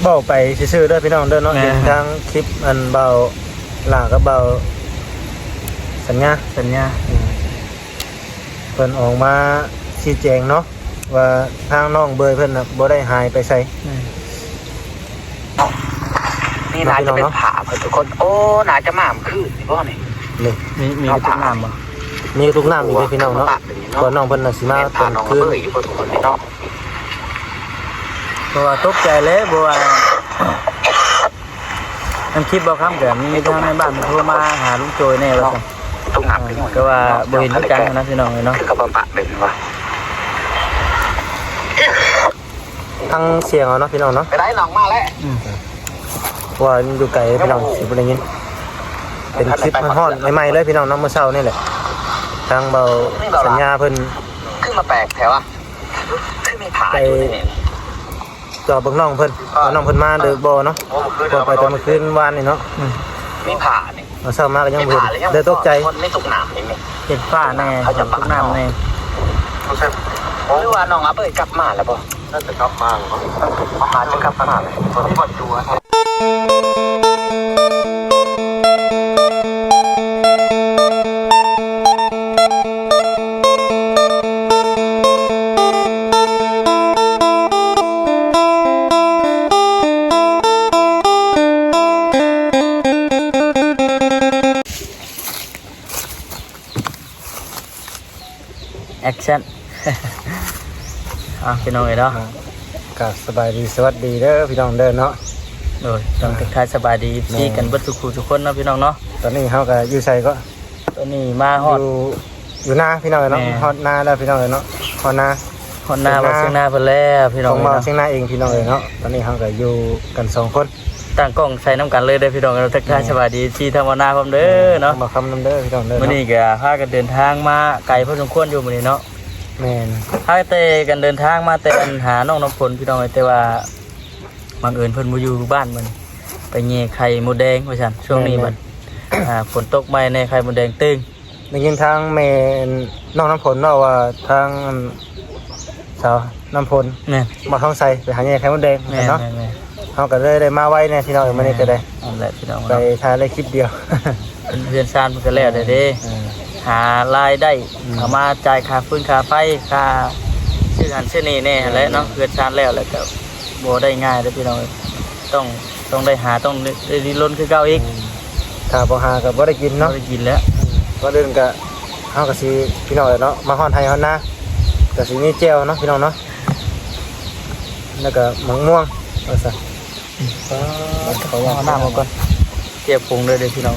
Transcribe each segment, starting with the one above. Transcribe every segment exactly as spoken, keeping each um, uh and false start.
เว้าไปซื่อๆเด้อพี่น้องเด้อเนาะ แม่น เห็นทางคลิปอันเบาหล่ากับเบาสัญญา สัญญา อืม เพิ่นออกมาชี้แจงเนาะ ว่าทางน้องเบยเพิ่นน่ะบ่ได้หายไปไส แม่น นี่น่าจะเป็นผ้าเพิ่นทุกคน โอ้ น่าจะมาเมื่อคืนนี่บ่นี่ นี่ มี มีกระตุกน้ำบ่ มีกระตุกน้ำอยู่เด้อพี่น้องเนาะ ว่าน้องเพิ่นน่ะสิมาตอนคืน เพราะว่าตกใจแล้ว เพราะว่า มันคลิปบ่าวคำก็มีทางในบ้านโทรมาหาลุงโจยแน่ว่าซั่น ตรงนั้น อ่า ก็ว่าบ่เห็นคือกันนะพี่น้องเอ้ยเนาะ คือกับปะเป็นว่า ทั้งเสียงเอาเนาะพี่น้องเนาะ ไปได้น้องมาแล้ว อืม เพราะว่ามันอยู่ไกลพี่น้องสิบ่ได้ยิน เป็นคลิปฮ้อนๆใหม่ๆเลยพี่น้องเนาะ มื้อเช้านี่แหละ ทางเบาสัญญาเพิ่น ขึ้นมาแปลกแถวอะ ขึ้นมีผาอยู่นี่ ไป จอบเบิ่งน้องเพิ่น ว่าน้องเพิ่นมาหรือบ่เนาะ โอ้ เมื่อคืน ว่าไปแต่เมื่อคืนวานนี่เนาะ อืม มีผ้านี่ เอาเช้ามาก็ยังบ่เห็น มีผ้าหรือยัง เลยตกใจ คนไม่ตกน้ำนี่นี่ เห็นผ้าแน่ เขาจะปัก ตกน้ำแน่ หรือว่าน้องอาเบยกลับมาแล้วบ่ น่าจะกลับมาแล้วมั้ง อาจจะกลับมาแล้ว คนที่บ่อยู่อะ แอคชั่น อ่ะพี่น้องเอ้ยเนาะ อ่ะ ก็สบายดีสวัสดีเด้อพี่น้องเด้อเนาะ โดยต้องทักทายสบายดี แม่น พี่กันเบิดทุกคู่ทุกคนเนาะพี่น้องเนาะ ตอนนี้เฮาก็อยู่ไสก็ ตอนนี้มาฮอด อยู่ อยู่นาพี่น้องเอ้ยเนาะ แม่น ฮอดนาแล้วพี่น้องเอ้ยเนาะ ฮอดนา ฮอดนา เชียงนา บ่าวเชียงนาเพิ่นแล้วพี่น้อง ของบ่าว เอ้ยเนาะ เชียงนาเองพี่น้องเอ้ยเนาะ ตอนนี้เฮาก็อยู่กันสองคน ตั้งกล้องใส่นำกันเลยเด้อพี่น้องเอ้ย ทักทาย แม่น สบายดี เอฟซี ทางบ่าวนาพร้อมเด้อเนาะ ทางบ่าวคำนำเด้อพี่น้องเด้อเนาะ มื้อนี้ก็พากันเดินทางมาไกลพอสมควรอยู่มื้อนี้เนาะ แม่น พาแต่กันเดินทางมาแต่อันหาน้องน้ำฝนพี่น้องเอ้ย แต่ว่าบังเอิญเพิ่นบ่อยู่บ้านมื้อนี้ ไปแย่ไข่มดแดงว่าซั่น ช่วงนี้ แม่นๆ บัด อ่า ฝนตกใหม่แน่ ไข่มดแดงตึง ได้ยินทางแม่น้องน้ำฝนเนาะว่าทางสาวน้ำฝน แม่น บ่าวทองใสไปหาแย่ไข่มดแดง แม่น เนาะ แม่นๆ เฮาก็เลยได้มาไวแน่พี่น้องเอ้ย มื้อนี้ก็ได้ นั่นแหละพี่น้อง ไป เนาะ ถ่ายได้คลิปเดียว เฮือนซานมันก็แล้วได้เด้ เออ หารายได้ อืม เอามาจ่ายค่าฟืนค่าไฟ ค่าซื้อหันซื้อนี่แน่ แม่น แหละเนาะ เฮือนซานแล้ว แล้วก็บ่ได้ง่ายเด้อพี่น้องเอ้ย ต้อง ต้องได้หา ต้องได้ดิ้นรนคือเก่าอีก อืม ถ้าบ่หาก็บ่ได้กินเนาะ บ่ได้กินแล้ว อืม ก่อนอื่นก็ เฮาก็สิ พี่น้องเอ้ยเนาะ มาฮอดไร่ฮอดนา ก็สิมีแจ่วเนาะพี่น้องเนาะ แล้วก็หมากม่วง ว่าซั่น ขอน้ำมาก่อน เตรียมปรุงเลยเด้อพี่น้อง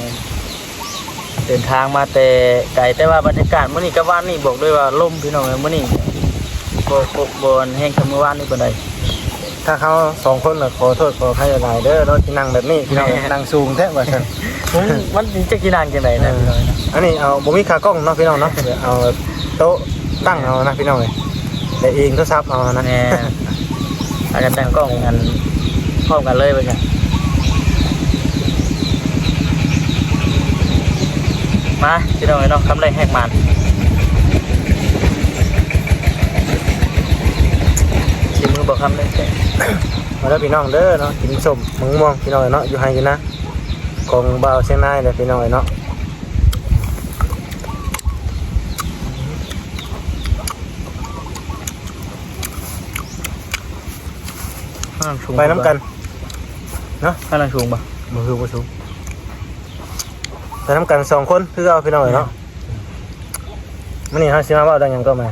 เดินทางมาแต่ไกล แต่ว่าบรรยากาศมื้อนี้กับวานนี้บอกเลยว่าลมพี่น้องเอ้ย มื้อนี้บ่ บ่ บ่แฮงคือมื้อวานนี้ปานใด ถ้าเฮาสองคนน่ะขอโทษขออภัยหลายๆเด้อเนาะ ที่นั่งแบบนี้พี่น้อง แม่ นั่งสูงแท้ว่าซั่น มัน มันสิจักสินั่งจังได๋นะ เออ พี่น้องเนาะ อันนี้เอาบ่มีขากล้องเนาะพี่น้องเนาะ เอาโต๊ะตั้งเอานะพี่น้องเอ้ย แต่อิงโทรศัพท์เอานะ แม่ พากันตั้งกล้องกันพร้อมกันเลยว่าซั่น มาพี่น้องเอ้ยเนาะ คำแรกแหกหมาน ชิมมือบ่คำแรก มาแล้วพี่น้องเด้อเนาะ กินส้มมะม่วงพี่น้องเอ้ยเนาะ อยู่ไร่อยู่นาของบ่าวเชียงนายเด้อพี่น้องเอ้ยเนาะ ไปนำกัน เนาะ ข้างล่างสูงปะ บ่สูง บ่สูง ไปนำกันสองคนคือเอาพี่น้องเอ้ยเนาะ มื้อนี้เฮาสิมาเว้าเรื่องหยังก็มา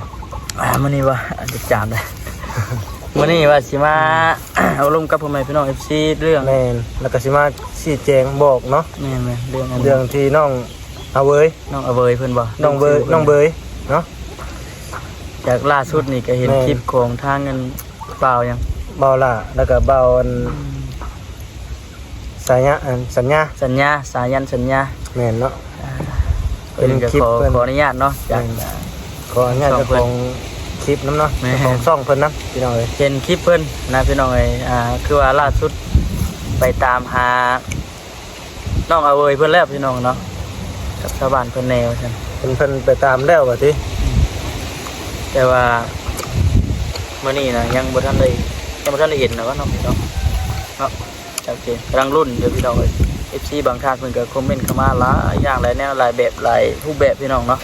อ่า มื้อนี้ว่า อ่ะ จะจามเลย มื้อนี้ว่าสิมา เอาลมกับพ่อแม่พี่น้อง เอฟซี เรื่อง แม่น แล้วก็สิมาชี้แจงบอกเนาะ แม่นๆ เรื่องอัน เรื่องที่น้องอาเวย น้องอาเวยเพิ่นบ่ น้องเวย ชื่อเพิ่น น้องเวยเนาะ จากล่าสุดนี่ก็เห็น แม่น คลิปของทางอันบ่าวหยัง บ่าวหล่า แล้วก็บ่าวอัน อืม สายะ อัน สัญญา สัญญา สายันสัญญา แม่นเนาะ อ่า เป็นคลิป ขอ เพิ่น ขออนุญาตเนาะ จาก แม่น ขออนุญาต ช่องเพิ่น เจ้าของคลิปนำเนาะ แม่น เจ้าของช่องเพิ่นนำ พี่น้องเอ้ย เห็นคลิปเพิ่นนะพี่น้องเอ้ย อ่า คือว่าล่าสุดไปตามหา น้องอาเวยเพิ่นแล้วพี่น้องเนาะ กับชาวบ้านเพิ่นแน่ว่าซั่น เพิ่น เพิ่นไปตามแล้วว่าติ แต่ว่ามื้อนี้นะยังบ่ทันได้ ยังบ่ทันได้เห็นนะว่าน้องนี่เนาะ เนาะ โอเค กำลังลุ้นอยู่พี่น้องเอ้ย เอฟซี บางท่านเพิ่นก็คอมเมนต์เข้ามาหลายอย่างหลายแนวหลายแบบหลายรูปแบบพี่น้องเนาะ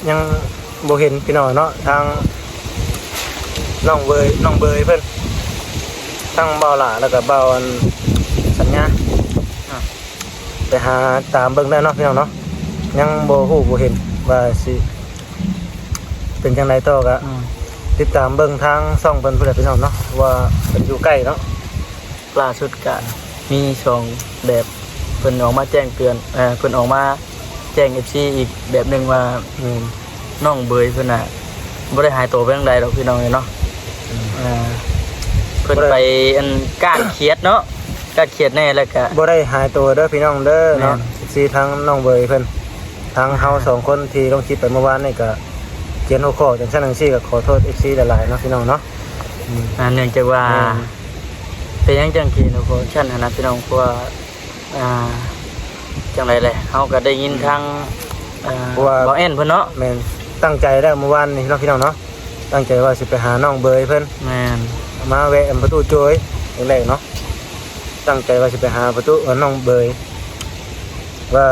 ยังบ่เห็นพี่น้องเนาะ ทางน้องเบย น้องเบยเพิ่น ทั้งบ่าวหล่าแล้วก็บ่าวอันสัญญา อ่ะ ไปหาตามเบิ่งได้เนาะพี่น้องเนาะ ยังบ่ฮู้บ่เห็นว่าสิเป็นจังไดต่อ ก็ อืม ติดตามเบิ่งทางช่องเพิ่นพู้นแหละพี่น้องเนาะ ว่าเพิ่นอยู่ใกล้เนาะ ล่าสุดก็มีสองแบบ เพิ่นออกมาแจ้งเตือน เอ่อ เพิ่นออกมาแจ้ง เอฟซี อีกแบบหนึ่งว่า อืม น้องเบยเพิ่นน่ะบ่ได้หายตัวไปทางใดดอกพี่น้องเอ้ยเนาะ อืม อ่า เพิ่น บ่ได้ ไปอันก้านเขียดเนาะ ก้านเขียดแน่แล้วก็ บ่ได้หายตัวเด้อพี่น้องเด้อเนาะ แม่น เอฟซี ทางน้องเบยเพิ่น ทางเฮาสองคนที่ลงคลิปไปเมื่อวานนี่ก็เขียนหัวข้อจังซั่นจังซี่ ก็ขอโทษ เอฟซี หลายๆเนาะพี่น้องเนาะ อืม อ่า เนื่องจากว่า แม่น เป็นหยังจังเขียนหัวข้อจังซั่นหั้นนะพี่น้อง เพราะว่า อ่า จังได๋แหละ เฮาก็ได้ยินทาง อ่า เพราะว่า บ่าวแอนเพิ่นเนาะ แม่น ตั้งใจแล้วเมื่อวานนี้เนาะพี่น้องเนาะ ตั้งใจว่าสิไปหาน้องเบยเพิ่น แม่น มาแวะประตูโจยแรกๆเนาะ ตั้งใจว่าสิไปหาประตู เอ่อ น้องเบย ว่า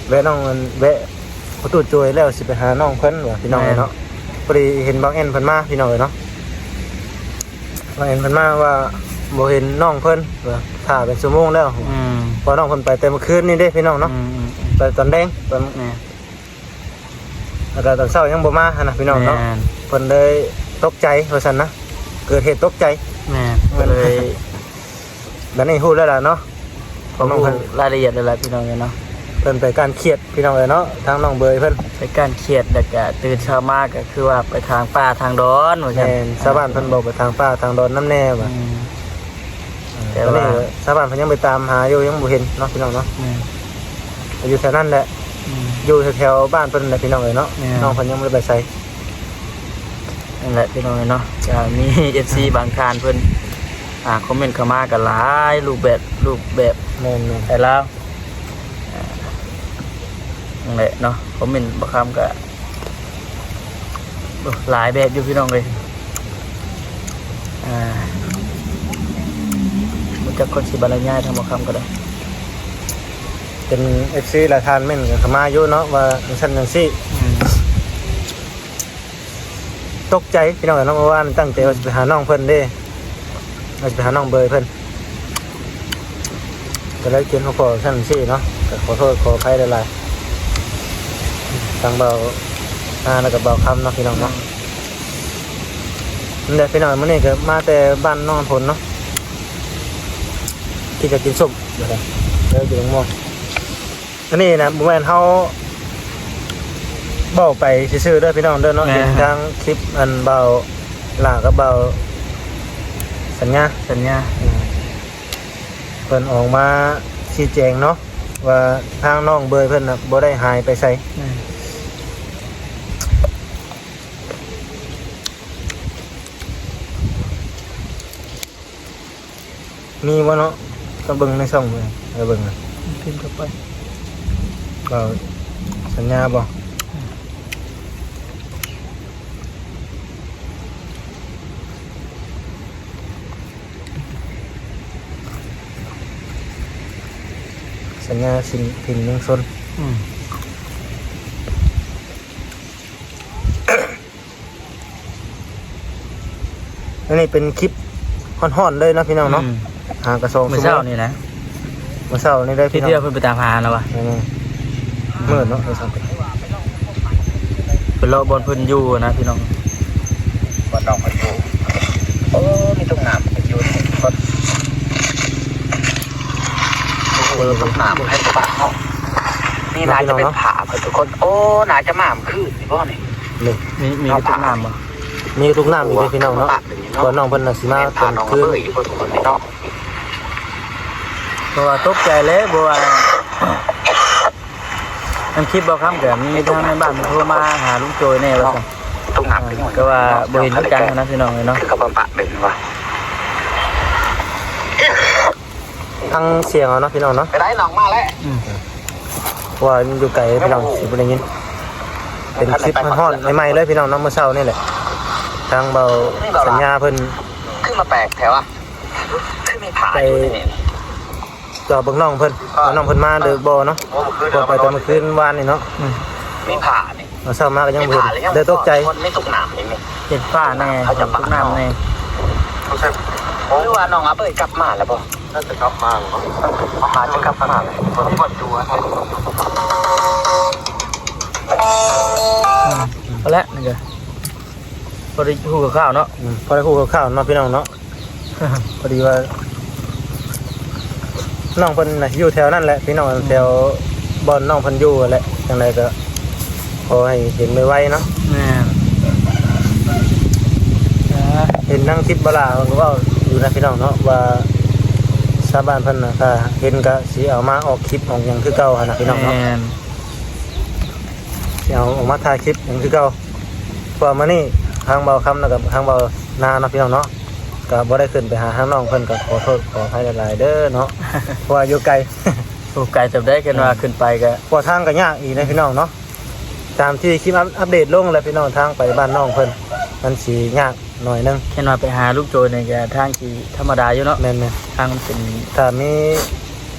แวะน้อง แวะประตูโจยแล้วสิไปหาน้องเพิ่นว่าพี่น้องเอ้ยเนาะ แม่น พอดีเห็นบ่าวแอนเพิ่นมาพี่น้องเอ้ยเนาะ บ่าวแอนเพิ่นมาว่าบ่เห็นน้องเพิ่นว่าถ่าเป็นชั่วโมงแล้ว อืม เพราะน้องเพิ่นไปแต่เมื่อคืนนี่เด้พี่น้องเนาะ อืม อืม อืม ไปตอนแลงตอน แม่น แล้วก็ตอนเช้ายังบ่มาหั้นนะพี่น้องเนาะ แม่น เพิ่นเลยตกใจว่าซั่นนะ เกิดเหตุตกใจ แม่น ก็เลย บัดนี้ฮู้แล้วล่ะเนาะ ก็ฮู้ น้องเพิ่น รายละเอียดแล้วล่ะพี่น้องเอ้ยเนาะ เพิ่นไปก้านเขียดพี่น้องเอ้ยเนาะ ทางน้องเบยเพิ่น ไปก้านเขียด แล้วก็ตื่นเช้ามาก็คือว่าไปทางป่าทางดอนว่าซั่น แม่น ชาวบ้านเพิ่นบอกไปทางป่าทางดอนนำแน่ว่า อืม เออ แต่ว่า ตอนนี้ชาวบ้านเพิ่นยังไปตามหาอยู่ ยังบ่เห็นเนาะพี่น้องเนาะ อืม อยู่แถวนั้นแหละ อืม อยู่แถวๆบ้านเพิ่นแหละพี่น้องเอ้ยเนาะ แม่น น้องเพิ่นยังบ่ได้ไปไส นั่นแหละพี่น้องเอ้ยเนาะ ก็มี เอฟซี บางท่านเพิ่น อ่า คอมเมนต์เข้ามาก็หลายรูปแบบ รูปแบบ แม่นๆ แต่ละ อ่า นั่นแหละเนาะ คอมเมนต์บ่าวคำก็ โอ้ หลายแบบอยู่พี่น้องเอ้ย อ่า บ่จักคนสิบรรยายทางบ่าวคำก็ได้ เป็น เอฟซี หลายท่านเม้นกันเข้ามาอยู่เนาะ ว่าจังซั่นจังซี่ อืม ตกใจพี่น้องเนาะ เมื่อวานตั้งใจว่าสิไปหาน้องเพิ่นเด้ ว่าสิไปหาน้องเบยเพิ่น ก็เลยเขียนหัวข้อซั่นจังซี่เนาะ ก็ขอโทษขออภัยหลายๆ ทางบ่าวอาแล้วก็บ่าวคำเนาะพี่น้องเนาะ นั่นแหละพี่น้อง มื้อนี้ก็มาแต่บ้านน้องน้ำฝนเนาะ คิดจะกินส้ม เดี๋ยวเดี๋ยวกินมะม่วง อันนี้นะ บ่แม่นเฮาเว้าไปซื่อๆเด้อพี่น้องเด้อเนาะ แม่น เห็นทางคลิปอันบ่าวหล่ากับบ่าวสัญญา สัญญา อืม เพิ่นออกมาชี้แจงเนาะ ว่าทางน้องเบยเพิ่นน่ะบ่ได้หายไปไส แม่น มีบ่เนาะ ก็เบิ่งในช่องเบิ่ง เออ เบิ่งนะ พิมพ์เข้าไป ก็สัญญาบ่ สัญญาสิน พิมพ์ยังซน อืม อันนี้เป็นคลิปฮ้อนๆเลยเนาะพี่น้องเนาะ อืม หากระซอง มื้อเช้านี่นะ มื้อเช้านี่ได้ ที่ พี่น้อง เที่ยวเพิ่นไปตามหาแล้ววะ อืม มืดเนาะ ไปเลาะบ่อนเพิ่นอยู่นะพี่น้อง บ่อนน้องเพิ่นอยู่ โอ้ มีตุ้งน้ำอยู่นี่ บ่อน โอ้ มีตุ้งน้ำให้ปะเนาะ นี่น่าจะเป็นผาเพิ่นทุกคน โอ้ น่าจะมาเมื่อคืนนี่บ่นี่ นี่ มี มีกระตุกน้ำบ่ มีกระตุกน้ำอยู่เด้พี่น้องเนาะ เพราะน้องเพิ่นน่ะสิมาตอนคืน เพราะว่าตกใจเลย เพราะว่า อันคลิปบ่าวคำก็มีทางในบ้านโทรมาหาลุงโจยแน่ว่าซั่น อ่า ก็ว่าบ่เห็นคือกันนะพี่น้องเอ้ยเนาะ คือกับปะเป็นว่า ทั้งเสียงเอาเนาะพี่น้องเนาะ ไปได้น้องมาแล้ว อืม เพราะว่ามันอยู่ไกลพี่น้องสิบ่ได้ยิน เป็นคลิปฮ้อนๆใหม่ๆเลยพี่น้องเนาะ มื้อเช้านี่แหละ ทางบ่าวสัญญาเพิ่น ขึ้นมาแปลกแถวอะ คือมีผ้าอยู่ในนี่ จอบเบิ่งน้องเพิ่น ว่าน้องเพิ่นมาหรือบ่เนาะ โอ้ เมื่อคืน ว่าไปแต่เมื่อคืนวานนี่เนาะ อืม มีผ้านี่ เอาเช้ามาก็ยังบ่เห็น มีผ้าแล้วยัง เลยตกใจ มันไม่ตกน้ำนี่นี่ เห็นผ้าแน่ เขาจะปัก ตกน้ำแน่ หรือว่าน้องอาเบยกลับมาแล้วบ่ น่าจะกลับมาแล้วมั้ง อาจจะกลับมาแล้ว คนที่บ่ดูอะ อืม เอาละนี่ก็ พอได้ฮู้คร่าวๆเนาะ อืม พอได้ฮู้คร่าวๆเนาะพี่น้องเนาะ พอดีว่า น้องเพิ่นน่ะอยู่แถวนั่นแหละพี่น้อง อืม แถวบ่อนน้องเพิ่นอยู่แหละ จังใดก็ขอให้เห็นไวๆเนาะ แม่น อ่า เห็นทั้งคลิปบ่ล่ะ เพิ่นก็เว้าอยู่นะพี่น้องเนาะ ว่าชาวบ้านเพิ่นน่ะ ถ้าเห็นก็สิเอามาออกคลิปออกหยังคือเก่าหั่นน่ะพี่น้องเนาะ แม่น สิเอาออกมาถ่ายคลิปหยังคือเก่า เพราะว่ามื้อนี้ทางเบาคำแล้วกับทางเบานาเนาะพี่น้องเนาะ ก็บ่ได้ขึ้นไปหาทางน้องเพิ่น ก็ขอโทษขออภัยหลายๆเด้อเนาะ เพราะว่าอยู่ไกล อยู่ไกลเติบได้ กันว่า อืม ขึ้นไปก็ เพราะทางก็ยากอีกนะพี่น้องเนาะ ตามที่คลิปอัป อัปเดตลงแล้วพี่น้อง ทางไปบ้านน้องเพิ่น มันสิยากหน่อยนึง แค่ว่าไปหาลูกโจยนี่ก็ทางสิธรรมดาอยู่เนาะ แม่นๆ ทางมันเป็น ถ้ามี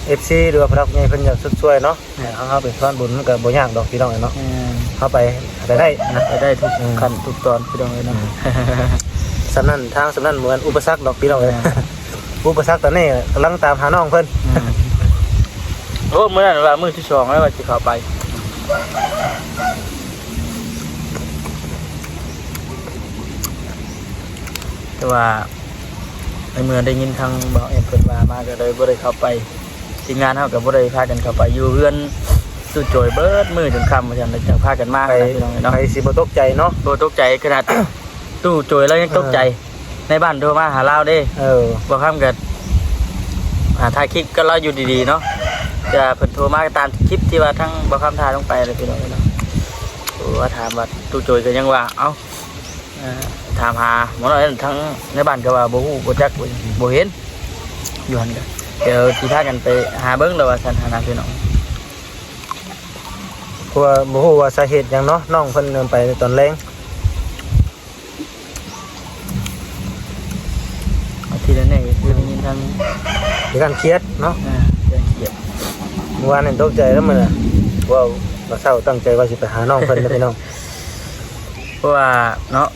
เอฟซี หรือว่าผู้หลักผู้ใหญ่เพิ่นอยากช่วยเนาะ แม่น เฮา เฮาเป็นสะพานบุญมันก็บ่ยากดอกพี่น้องเอ้ยเนาะ แม่น เฮาไป ไปได้นะ ไปได้ทุก อืม ขั้นทุกตอนพี่น้องเอ้ยเนาะ อืม ส่ำนั้น ทางส่ำนั้นบ่แม่นอุปสรรคดอกพี่น้องเอ้ย แม่น อุปสรรคตอนนี้กำลังตามหาน้องเพิ่น อืม โอ้ มื้อนั้นว่ามื้อที่สองแล้วว่าสิเข้าไป แต่ว่าในเมื่อได้ยินทางบ่าวแอมเพิ่นว่ามาก็เลยบ่ได้เข้าไป ทีมงานเฮาก็บ่ได้พากันเข้าไป อยู่เฮือนตู้โจยเบิดมื้อจนค่ำว่าซั่น แล้วจั่งพากันมา ไป นะพี่น้องเอ้ยเนาะ ไปสิบ่ตกใจเนาะ บ่ตกใจขนาด ตู้โจยแล้วยังตกใจ เออ ในบ้านโทรมาหาลาวเด้ เออ บ่าวคำก็ อ่า ถ่ายคลิปกับลาวอยู่ดีๆเนาะ แต่เพิ่นโทรมาตามคลิปที่ว่าทางบ่าวคำถ่ายลงไปเลยพี่น้องเอ้ยเนาะ โอ้ ว่าถามว่าตู้โจยก็ยังว่า เอ้า อ่า ถามหาหมอน้อยทั้งในบ้านก็ว่าบ่ฮู้บ่จัก บ่ บ่เห็น อยู่หั่นก็ เดี๋ยวสิพากันไปหาเบิ่งแล้วว่าซั่นหั้นนะพี่น้อง เพราะว่าบ่ฮู้ว่าสาเหตุหยังเนาะ น้องเพิ่นเดินไปตอนแลง อาทิตย์ละนี่ก็คือได้ยินทาง มีการเครียดเนาะ อ่า เครียด เมื่อวานนี่ตกใจแล้วมื้อน่ะ ว่าบ่เช้าตั้งใจว่าสิไปหาน้องเพิ่นนะพี่น้อง เพราะว่าเนาะ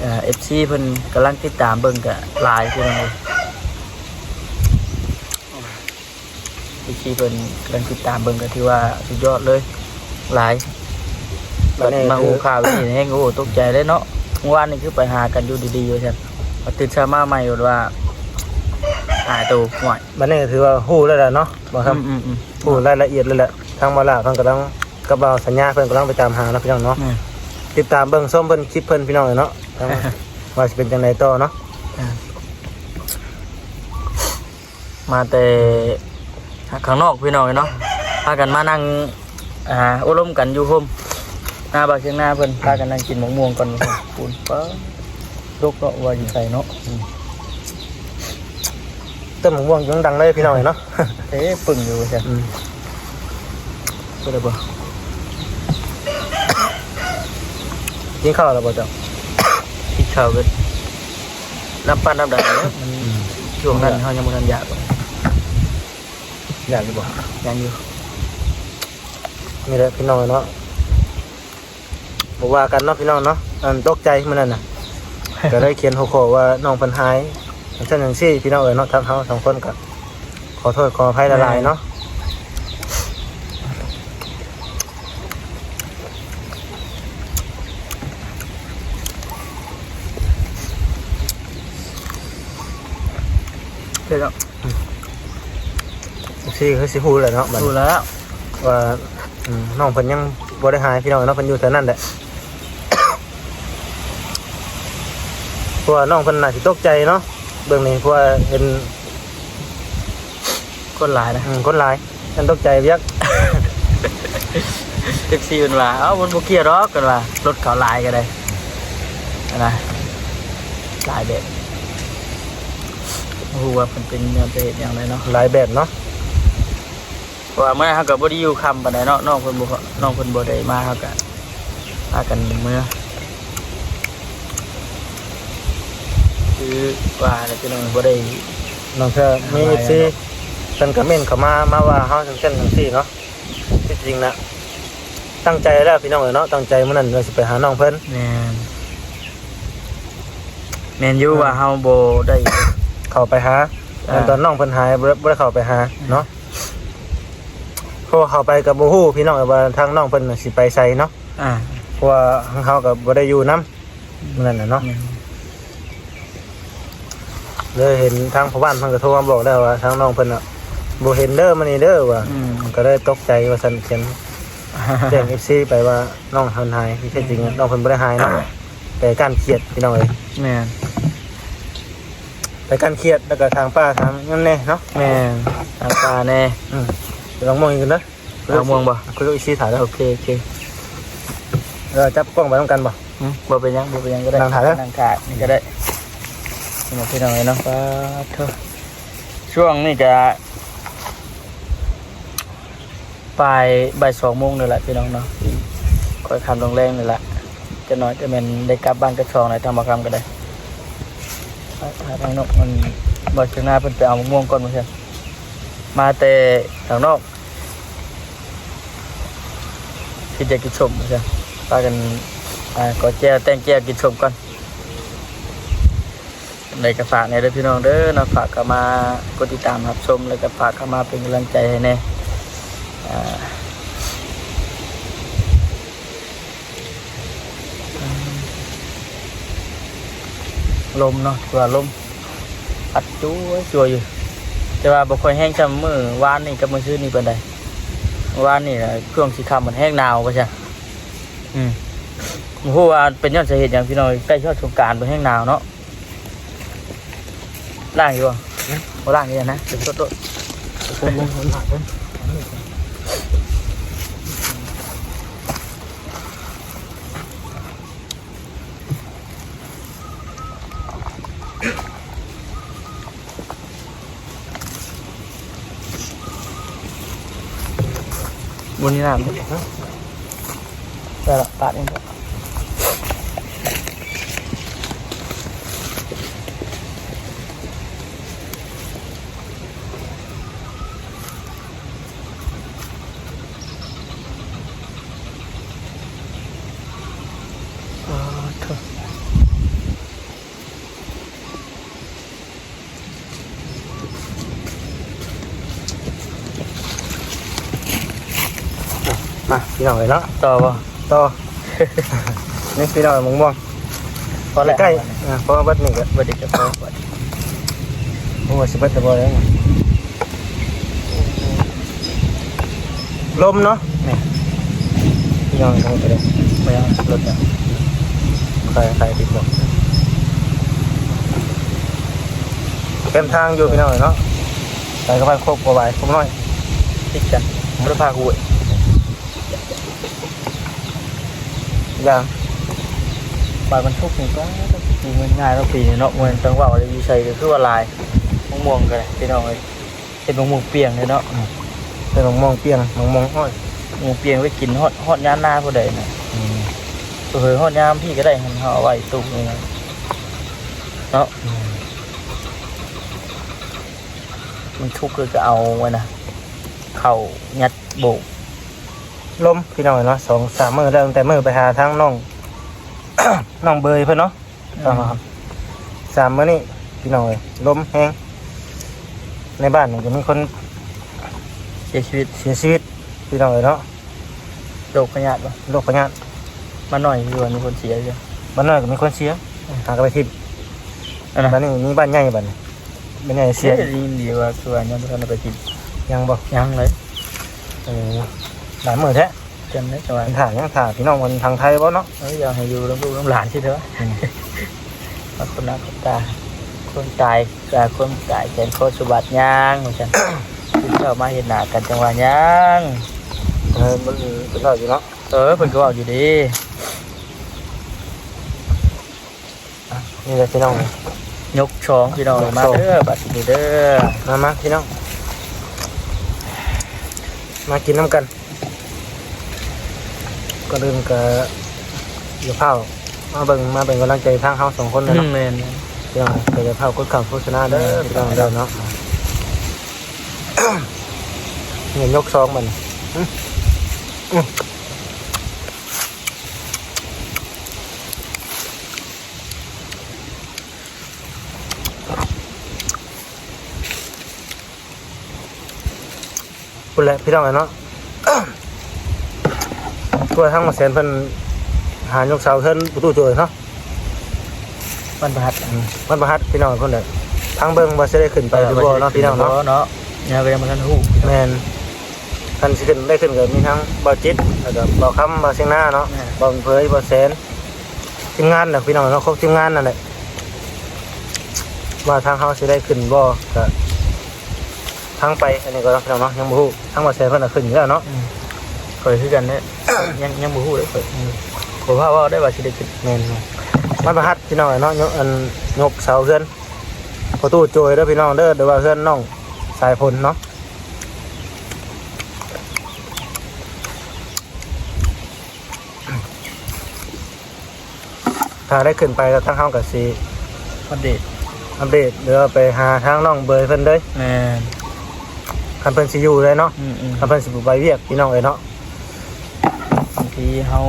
เอ่อ เอฟซี เพิ่นกำลังติดตามเบิ่งก็หลายพี่น้องเอ้ย เอฟซี เพิ่นกำลังติดตามเบิ่งก็ถือว่าสุดยอดเลย หลาย บัดนี้ บัดมาฮู้ข่าวนี่แฮง โอ้ ตกใจเลยเนาะ เมื่อวานนี่คือไปหากันอยู่ดีๆว่าซั่น พอตื่นเช้ามาใหม่ว่าหายตัว ห่วย บัดนี้ก็ถือว่าฮู้แล้วล่ะเนาะ บ่ครับ อืมๆๆ ฮู้รายละเอียดแล้วแหละ ทางบ่าวลาวเพิ่นกำลัง กับบ่าวสัญญาเพิ่นกำลังไปตามหาเนาะพี่น้องเนาะ อืม ติดตามเบิ่งชมเพิ่นคลิปเพิ่นพี่น้องเนาะ ทาง ว่าสิเป็นจังไดต่อเนาะ อ่า มาแต่ข้างนอกพี่น้องเนาะ พากันมานั่ง อ่า โอ้ลมกันอยู่โฮม หน้าบ่าวเชียงนาเพิ่น พากันนั่งกินหมากม่วงก่อน ปูน ป๊าด ดกเนาะ ว่าอยู่ไสเนาะ อืม ต้นหมากม่วงยังดังเลยพี่น้องเนาะ เอ๊ะ ปึ้งอยู่ว่าซั่น อืม บ่ได้บ่ กินข้าวแล้วบ่เจ้า กินข้าวก็นับปันนับใดแล้ว มัน อืม ช่วงนั้นเฮายังบ่ทันอยาก อยากอยู่บ่ ยังอยู่ นี่แหละพี่น้องเนาะ บ่ว่ากันเนาะพี่น้องเนาะ อันตกใจมื้อนั้นน่ะ ก็เลยเขียนหัวข้อว่าน้องเพิ่นหาย จังซั่นจังซี่พี่น้องเอ้ยเนาะ ทางเฮาสองคนก็ขอโทษขออภัยหลายๆเนาะ เด้อเนาะ อืม เอฟซี คือสิฮู้แหละเนาะ บัดนี้ ฮู้แล้ว ว่า อืม น้องเพิ่นยังบ่ได้หายพี่น้องเนาะ เพิ่นอยู่แถวนั้นแหละ เพราะว่าน้องเพิ่นน่าสิตกใจเนาะ เบิ่งนี่ เพราะว่าเห็น คนหลายนะ อืม คนหลาย มันตกใจเวียก เอฟซี เพิ่นว่า เอ้า มันบ่เกี่ยวดอก เพิ่นว่า รถเขาหลายก็ได้ นะ หลายแบบ บ่ฮู้ว่าเพิ่นเป็นแนวจะเฮ็ดหยังไดเนาะ หลายแบบเนาะ เพราะว่ามื้อนั้นเฮาก็บ่ได้อยู่ค่ำปานใดเนาะ น้องเพิ่นบ่ น้องเพิ่นบ่ได้มา เฮาก็พากันเมือ คือว่าแหละพี่น้อง บ่ได้ น้องเทื่อมี หลาย เอฟซี เนาะ เพิ่นก็เม้นเข้ามา มาว่าเฮาจั่งซั่นจั่งซี่เนาะ ที่จริงนะ ตั้งใจแล้วพี่น้องเอ้ยเนาะ ตั้งใจมื้อนั้นว่าสิไปหาน้องเพิ่น แม่น แม่นอยู่ แม่น ว่าเฮาบ่ได้เข้าไปหา อ่า ตอนน้องเพิ่นหาย บ่ได้ บ่ได้เข้าไปหา อืม เนาะ เพราะว่าเข้าไปก็บ่ฮู้พี่น้องเอ้ยว่าทางน้องเพิ่นน่ะสิไปไสเนาะ อ่า เพราะว่าเฮาก็บ่ได้อยู่นำ นั่นน่ะเนาะ แม่น เลยเห็นทางพ่อบ้านเพิ่นก็โทรมาบอกแล้วว่าทางน้องเพิ่นน่ะ "บ่เห็นเด้อมื้อนี้เด้อ" ว่า อืม ก็เลยตกใจว่าซั่น เขียนแจ้งเอฟซีไปว่าน้องเพิ่นหาย ที่แท้จริงอะ แม่น น้องเพิ่นบ่ได้หายเนาะ ไปก้านเขียดพี่น้องเอ้ย แม่น ไปก้านเขียด แล้วก็ถางป่าถางหยังแน่เนาะ แม่น ถางป่าแน่ อืม ไปลองมองอีกกันเด้อ เอาม่วงบ่ คุยกับอีซีถ่ายแล้ว โอเค โอเค เออ จับกล้องไปนำกันบ่ อืม บ่เป็นหยัง บ่เป็นหยังก็ได้ นั่งถ่ายเด้อ นั่งถ่ายนี่ก็ได้ พี่น้อง พี่น้องเอ้ยเนาะ ป๊าดโธ่ ช่วงนี้ก็ ปลายบ่ายสองโมงนี่แหละพี่น้องเนาะ ค่อยค่ำลงแรงนี่แหละ จะน้อยจะแม่นได้กลับบ้านกระชองหน่อย ทางบ่าวคำก็ได้ หาทางนกมัน บ่าวเชียงนาเพิ่นไปเอามะม่วงก่อน ว่าซั่น มาแต่ทางนอก คิดอยากกินส้ม ว่าซั่น พากัน อ่า ก่อแจ่ว แต่งแจ่วกินส้มก่อน จั่งใดก็ฝากแหน่เด้อพี่น้องเด้อเนาะ ฝากเข้ามากดติดตามรับชม แล้วก็ฝากเข้ามาเป็นกำลังใจให้แหน่ อ่า ลมเนาะ คือว่าลมพัดจั่วจั่วอยู่ แต่ว่าบ่ค่อยแฮงส่ำมื้อวานนี้กับมื้อคืนนี้ปานใด มื้อวานนี้น่ะช่วงสิค่ำมันแฮงหนาวว่าซั่น อืม บ่ฮู้ว่าเป็นย้อนสาเหตุหยังพี่น้อง ใกล้ฮอดสงกรานต์บ่แฮงหนาวเนาะ ล้างอยู่บ่ บ่ล้างอยู่นะ เดี๋ยวสดโลด บนนี้น้ำ ได้ละ ปาดนี่ อ๋อ โธ่ มาพี่น้องเอ้ยเนาะ ต่อบ่ ต่อ นี่พี่น้องมะม่วง พอแล้ว ใกล้ๆ อ่ะ เพราะว่าเบิดนี่ก็ เบิดนี่ก็พอ โอ้ สิเบิดแต่บ่ได้ ลมเนาะ นี่ พี่น้องลงไปเลย ไปเอารถเนี่ย ใคร ใครติดบ่ เต็มทางอยู่พี่น้องเนาะ ไปกับบ้านโคกบัวบาย โคกน้อย ติดกัน บ่ได้พากูเว้ย อย่าง บ้านมันทุกข์นี่ก็ ปีมันง่ายเนาะ ปีนี้เนาะ มันจังหวะว่าอยู่ไสก็คือว่าหลาย มะม่วงก็ได้ พี่น้องเอ้ย เฮ็ดมะม่วงเปียงเลยเนาะ อืม เป็นมะม่วงเปียง มะม่วงอ้อย มะม่วงเปียงไว้กินฮอด ฮอดยามนาผู้ใดน่ะ อืม เผลอๆฮอดยามพี่ก็ได้ เฮาเอาไว้ตู้นี่นะ เนาะ อืม มันทุกข์ก็เอาไว้นะ เข้ายัดโบก ลมพี่น้องเนาะ สองสามมื้อแล้ว ตั้งแต่มื้อไปหาทางน้อง น้องเบยเพิ่นเนาะ อืม สามมื้อนี้พี่น้องเอ้ย ลมแฮง ในบ้านนี่ก็มีคน เสียชีวิต เสียชีวิต พี่น้องเอ้ยเนาะ โรคพยาธิบ่ โรคพยาธิ บ้านน้อยอยู่ว่ามีคนเสียอยู่ บ้านน้อยก็มีคนเสีย อืม หาก็ไปทิ่ม อันนั้น บ้านนี้มีบ้านใหญ่ บ้านนี้ บ้านใหญ่เสีย เอ๊ะ ได้ยินดีว่าคือว่ายังบ่ทันได้ไปทิ่ม ยังบ่ ยังเลย เออ หลายมื้อแท้ จั่งใด๋จั่งว่า ถ่ายังถ่าพี่น้องคนทางไทยบ่เนาะ เอ้ย อยากให้อยู่นำลูกนำหลานซื่อเถาะ อืม ขอบคุณนะ ขอบตา คนตาย อ่า คนตายแขนคอสะบัดยัง ว่าซั่น กินข้าวมาเห็นหน้ากันจั่งว่ายัง เออ มันเป็นเล่าอยู่เนาะ เออ เพิ่นก็เว้าอยู่เด้ อ่ะ นี่แหละพี่น้อง ยกสองพี่น้อง ยกสอง มาเด้อ บัดนี้เด้อ มา มาพี่น้อง มากินนำกัน ก่อนอื่นก็อย่าพลาดมาเบิ่ง มาเป็นกำลังใจทางเฮาสองคนเลยเนาะ อืม แม่น พี่น้อง ก็อย่าพลาดกดข้ามโฆษณาเด้อ พี่น้องเด้อเนาะ เนี่ย ยกสองมัน พู้นแหละพี่น้องเนาะ ตัวทางมาแสนเพิ่นหายกเสาเพิ่นประตูโจยเนาะ มันประหัด อืม มันประหัดพี่น้องเพิ่นแหละ ทางเบิ่งว่าสิได้ขึ้นไปหรือบ่เนาะพี่น้องเนาะ เนาะ เนี่ยก็ยังบ่ทันฮู้ แม่น คันสิขึ้นได้ขึ้นก็มีทั้งบ่าวจิต แล้วก็บ่าวคำ บ่าวเสียงนาเนาะ แม่น บ่าวเผย บ่าวแสน ทีมงานน่ะพี่น้องเนาะ ครบทีมงานนั่นแหละ ว่าทางเฮาสิได้ขึ้นบ่ ก็ ทางไปอันนี้ก็เนาะพี่น้องเนาะ ยังบ่ฮู้ ทางบ่าวแสนเพิ่นน่ะขึ้นอยู่แล้วเนาะ อืม ข้อยคือกันเด้ ยัง ยังบ่ฮู้เด้ข้อย อืม บ่ว่าเว้าได้ว่าสิได้ขึ้น แม่นๆ มันประหัดพี่น้องเนาะ ยก อัน ยกเสาเฮือนประตูโจยเด้อพี่น้องเด้อ หรือว่าเฮือนน้องสายฝนเนาะ ถ้าได้ขึ้นไปแล้วทางเฮาก็สิ อัปเดต อัปเดต หรือว่าไปหาทางน้องเบยเพิ่นเด้อ แม่น คันเพิ่นสิอยู่เลยเนาะ อืมๆ คันเพิ่นสิบ่ไปเวียกพี่น้องเอ้ยเนาะ บางทีเฮา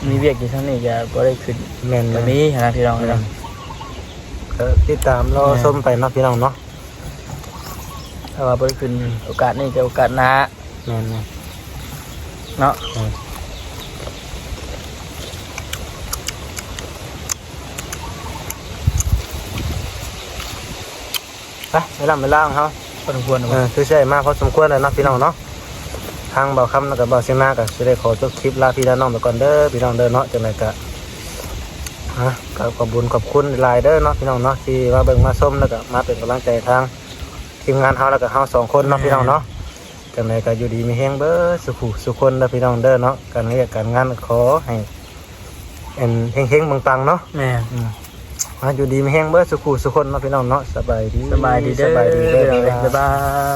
มีเวียกอยู่ทางนี้ก็บ่ได้ขึ้น แม่นๆ ก็มีหั้นนะพี่น้องเอ้ยเนาะ ก็ติดตามรอ แม่น ชมไปเนาะพี่น้องเนาะ ถ้าว่าบ่ได้ขึ้น อืม โอกาสนี้ก็โอกาสหน้า แม่นๆ เนาะ อืม ไป ไปลำไปล่างเฮา พอสมควร เออ คือใช้มาพอสมควรแล้วเนาะพี่น้องเนาะ ทางบ่าวคำแล้วก็บ่าวเสียงนาก็สิได้ขอจบคลิปลาพี่ลาน้องไปก่อนเด้อพี่น้องเด้อเนาะ จังได๋ก็ ฮะ ก็ขอบบุญขอบคุณหลายเด้อเนาะพี่น้องเนาะ ที่มาเบิ่งมาชม แล้วก็มาเป็นกำลังใจทางทีมงานเฮา แล้วก็เฮาสองคนเนาะพี่น้องเนาะ จังได๋ก็อยู่ดีมีแฮงเบิดสุขุสุคนเด้อพี่น้องเด้อเนาะ การเรียกการงานขอให้ อัน เฮงๆ ปังๆ เนาะ แม่น อืม อ่ะ อยู่ดีมีแฮงเบิดสุขุสุคนเนาะพี่น้องเนาะ สบายดี สบายดีเด้อ สบายดีเด้อ บ๊ายบาย บ๊ายบาย